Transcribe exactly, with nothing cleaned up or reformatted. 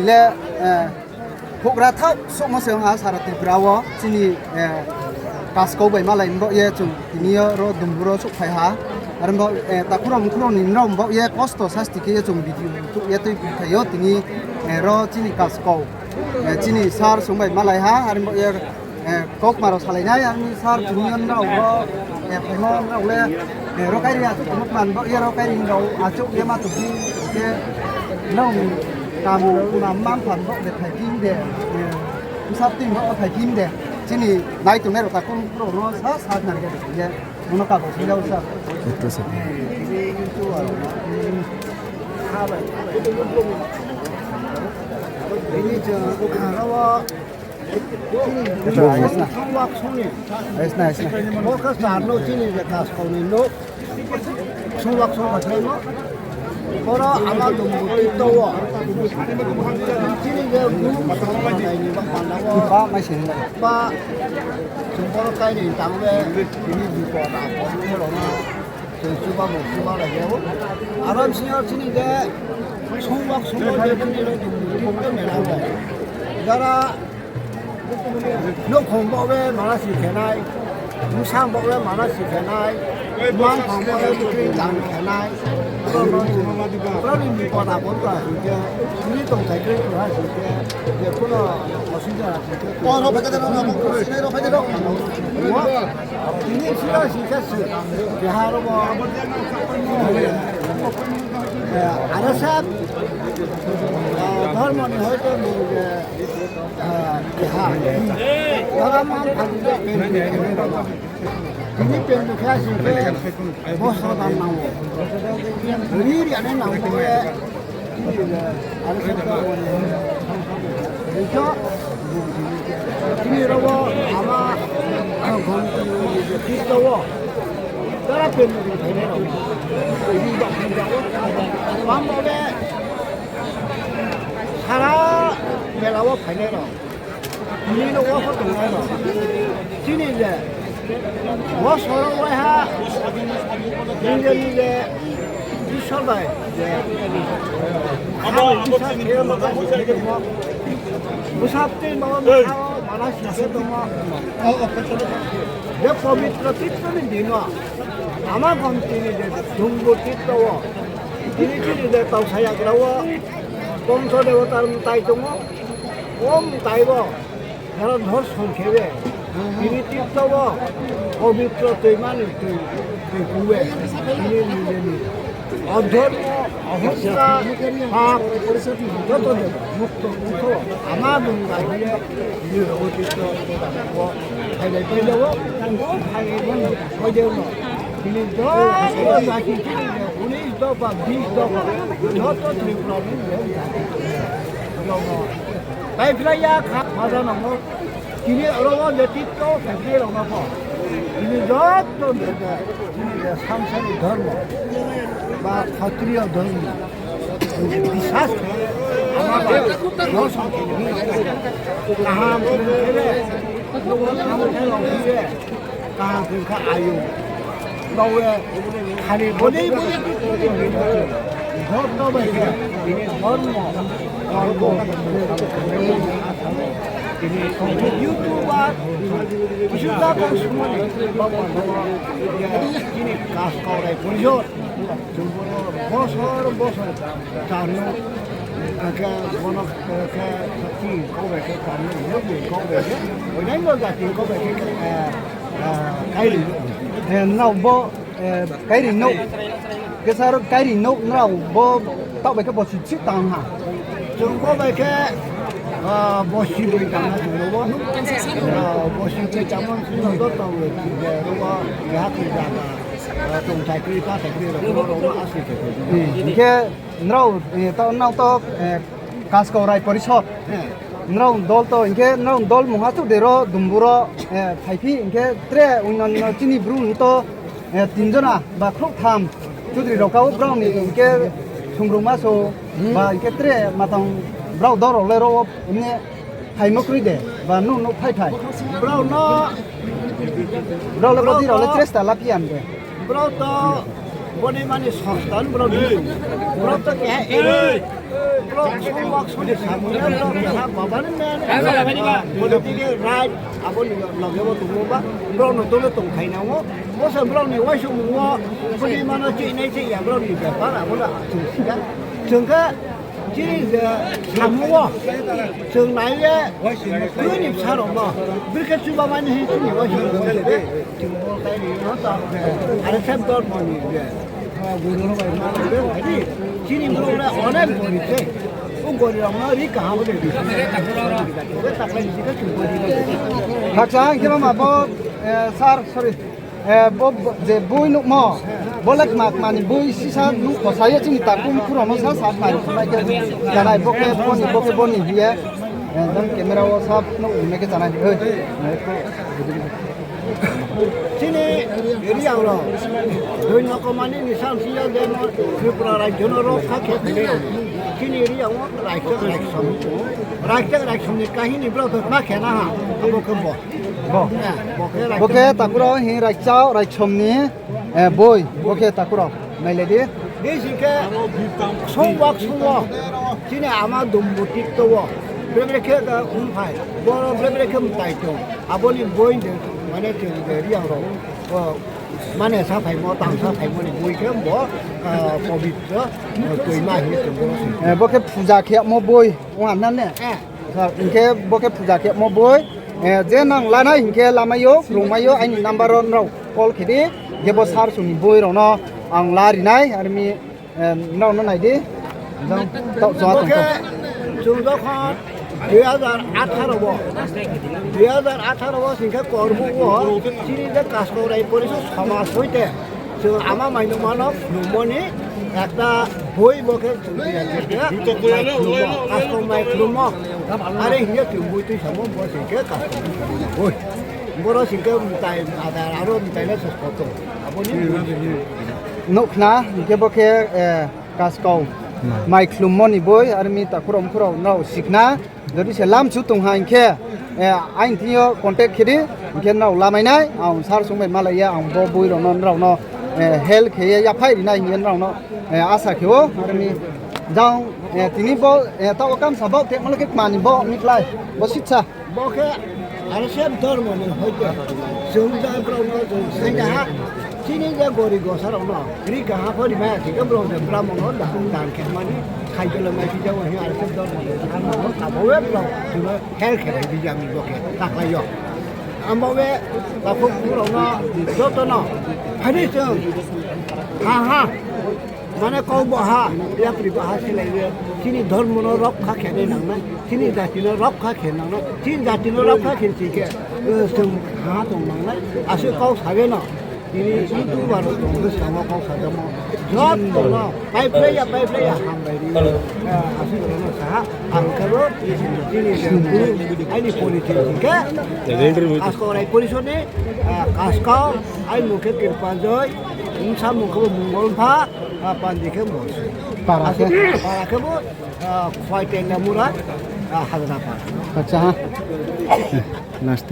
Le, eh, houhgra thaoh souhmo se ong ha sara Tripura wo chini, eh, Kaskau bai malai ni baoh ye chung tini yo ro Dumbur wo souhphai ha. Are ni baoh, eh, takhu rao mkhu rao ni nrao ni baoh ye kosto sasti khe ye chung video tuh ye tuiphai ou tini, eh, ro chini Kaskau, eh, chini sir song bai malai ha. Are ni baoh ye, eh, kaukma rao salai nai, are ni sir tini yo nrao ro, eh, phaimo nrao le, eh, ro kairi achouh tongmo kma ni baoh ye ro kairi nrao achouh ye ma tongphi khe nrao ni kam rao ma mpha ni baoh de phai phi de, eh, bsa tui ni baoh phai phi de. Chini nai tongnai rao takhu rao no sa sa nang khe de ye. Mono kabo sing jao sa. Bini chung, ah, ro wo, songwak songni. Bo khe char no chini je Kaskau ni no. Songwak songkha khe no. Boro ama Dumbur tito wo. Chini je group songkha nai ni ba panda wo. Ba, chung boro kairi tang le, bini bipod apod khe rao no. Chung chuba bo chuba lai ya ou. Aro bsing yo chini je songwak songkha je chini ro Dumbur tito mela wo. Jara nouhkhong baoh le mana si khe nai, bsang baoh le mana si khe nai, mangphang baoh le bikri jang khe nai, brao no, brao ni bipod apod ba hing khe, bini tongthai khe ha hing khe, je kuno osubida hing khe, tini sira hing khe se, keha ro bo, eh, R S F, eh, dhormo ni hoito ni je, Ah, keha. Dara mang phang je pen pen khe rao. Tini pen pen khe sing khe boso dan nang ou. Ri ri ane nang ou ye. Are khe to ri to. Tini ro wo ama, ah, gom tini je Khristo wo. Dara pen pen khe rao. Ri ba khe rao. Bang bo le. Sara mela wo phainai rao, tini no wo pho tongnai rao, chini je, wo sorong waiha, nije nije, Isor bai je, abo, abo, Isor khe ma, bsa tui ma, bsa tui ma, mana si khe tongmo. Je pobitro tito ni dino, ama gom tini je, Dumbur tito wo, tini chini je, Tausa yagra wo, Pongso debatar mtai tongmo, o mtai bo, jara dhorson khe ye, tini tito wo, pobitro tui mani tui, tui ku ye, tini nije ni, odhormo, ohonka, pap, joto de, mukto ongkho, ama bung bai ye, tini o tito, o, phailai phailai wo, o phailai wo, phailai wo. Tini joto jati chini je unis dopha, bis dopha, joto Tripura ni je jati chini je. Jono. Tai phlai ya kha, maja nang ou. Tini aro wo je tito phaikhlai rao no pho. Tini joto je, je, chini je sangsari dhormo, ba khatriyo dhormo. Bisas khe, ama ba, no song khe, kaham khe, kaham khe, kaham khe, kaham khe, ayu. Bawe, khani boni, boni, joto bai khe, bini dhormo, dhormo, bini YouTuber, kisu ta kong sumani, bini Kaskau Rai Porishod, bosor, bosor, char no, akhe bono, khe, khe, kau bai khe, char no, kau bai khe, oinai no jati kau bai khe, eh, eh, kairi. Eh, nrao bo, eh, kairi nouh. Kesa ro kairi nouh nrao bo taoh bai khe bosi si tang ha. Chung bo bai khe, ah, bosi broi tang ha chung bo. Ah, bosi broi tang ha chung bo taoh bai khe ro bo, ya khe jaga, ah, tongthai kri, kathai kri ro bo, ro bo asri khe. Hmm, hing khe nrao, eh, taoh nrao to, eh, Kaskau Rai Porishod. Nrao dol to, hing khe nrao dol mungha chudri ro, Dumbur wo, eh, phaiphi, hing khe tre onno onno chini Bru ni to, eh, tin jona ba khrouhtham chudri rao ka wo brao ni, hing khe sungrungma so, ba hing khe tre matang brao dol rao le ro wo, hing khe phaimo kroi de, ba nuh nuh phai phai. Brao no, brao le bodi rao le tre sta laphi ya de. Brao to, Boni mani sostan bro ni. Bro to keha e. Bro songwak soni samung ya bro keha baba ni man. Political right abo ni loge bo tongmo ba. Bro no tole tongthai nango. Bo se bro ni waisong mo. Boni mano chinai chiya bro ni bepar abo la chung sida. Chung khe Chini je samung wo chung nai ye, tui ni bsa rao no, brekhe chuba mani hing chini wo hing ye, chung bo kai ni no ta, are sem dormo ni je, guru no bai ma le, chini brouh le onek gori se, o gori rao no ri kaham de, Hakcha, hing khe ma bo, eh, sir, sorry. Eh, bo, bo, je boi nuhmo, bo le kma kma ni boi sisa nuh khosa ye chini takhu mkhu rao no sa sa khnari khnai khe janai, bo khe boni, bo khe boni hing ye, eh, jang camera wo sa nuh nai khe janai, oi. Chini Reang rao, Doino Komani ni samsi yo je no Tripura rajyo no rokha khe phai nai rao. Chini Reang wo Raichak Raiksom. Raichak Raiksom ni kahini brao to ma khe na ha, abo khe bo. Bo. Bo khe takhu rao hing Raichak Raiksom ni, eh, boi, bo khe takhu rao. Nailai di. Bisi khe songwak songwo. Chini ama dumbu tik to wo. Bre bre khe ga hum phai. Boro bre bre khe mtai tong. Abo ni boi de, mane chung de Reang rao. Bo, mane sa phaimo, tang sa phaimo ni boi khe bo, ah, pobitro, ah, toima hing ye chung bo. Eh, bo khe puja khe mo boi, ong ha na ne? Eh. Sir, hing khe bo khe puja khe mo boi, eh, je nang lanai hing khe lamai yo, krungmai yo, aini number wo nrao call khe di, hing khe bo sir song ni boi rao no ang la ri nai, are mi, eh, nrao no nai di, jang taoh chá tong khe. Chung jokhon dui hajar atharo wo, dui hajar atharo wo sing khe Korbuk wo, chini je Kaskau Rai Porisod Somaj hoite, chung ama mainouhma no phrungmo ni ekta boi bo khe chung tiyar khe khe, Kaskau mai phrungmo. Are hing ye chung boi tuisamo bo sing khe Kaskau mai phrungmo boi. Boro sing khe mtai adar aro mtai le se photo. Abo ni boi. Nuh khna, hing khe bo khe, eh, Kaskau mai khlummo ni boi, are mi takhu rao mkhu rao nrao si khna. Jodi se lamsu tong ha hing khe, eh, aini thing yo contact khe di, hing khe nrao lamai nai, ang sir song bai malai ye, ang bo boi rao no nrao no, eh, help khe ye yaphaih ri nai hing ye nrao no, eh, asa khe ou, are mi jang, eh, tini bo, eh, taoh wo kamsa bo, tei mano khe kma ni bo, mi klái, bo sitsa. Bo khe, are se dormo ni hoite, chung ja brao no chung saingha ha, chini je gori gosa rao no, ri kaha pho ri mai ya, thik khe brao je brahmo no da, dan khe mani, khai khe lo mai phi ja wo hing, are se dormo ni, ano no, abo we brao, chung no help khe ri di ja mi bo khe, taklai yo. Abo we, takhu mkhu rao no, joto no, phai di chung, ha ha. Mane kau baha, yapri baha silai ye, chini dormo no rokha khe nai nangnai, chini jati no rokha khe nangnai, chini jati no rokha khe si khe, eh, chung ha tong nangnai, asuh kau sa ye no, tini YouTuber rao tong khe samo kau sa jamo, joto no, paiphlai ya, paiphlai ya, hambai ri, eh, asuh rao no sa ha, ang khe bo, chini je guru, aini porichoi si khe, eh, Kaskau Rai Porisod ni, eh, Kaskau, aini mung khe Kirpanjoy, bsa mung khe bo Mongol Pha, ah, pandi khe bo. Para khe? Para khe bo, ah, Khwaitenda Mura, ah, Hajra Para. Acha, ha. Last.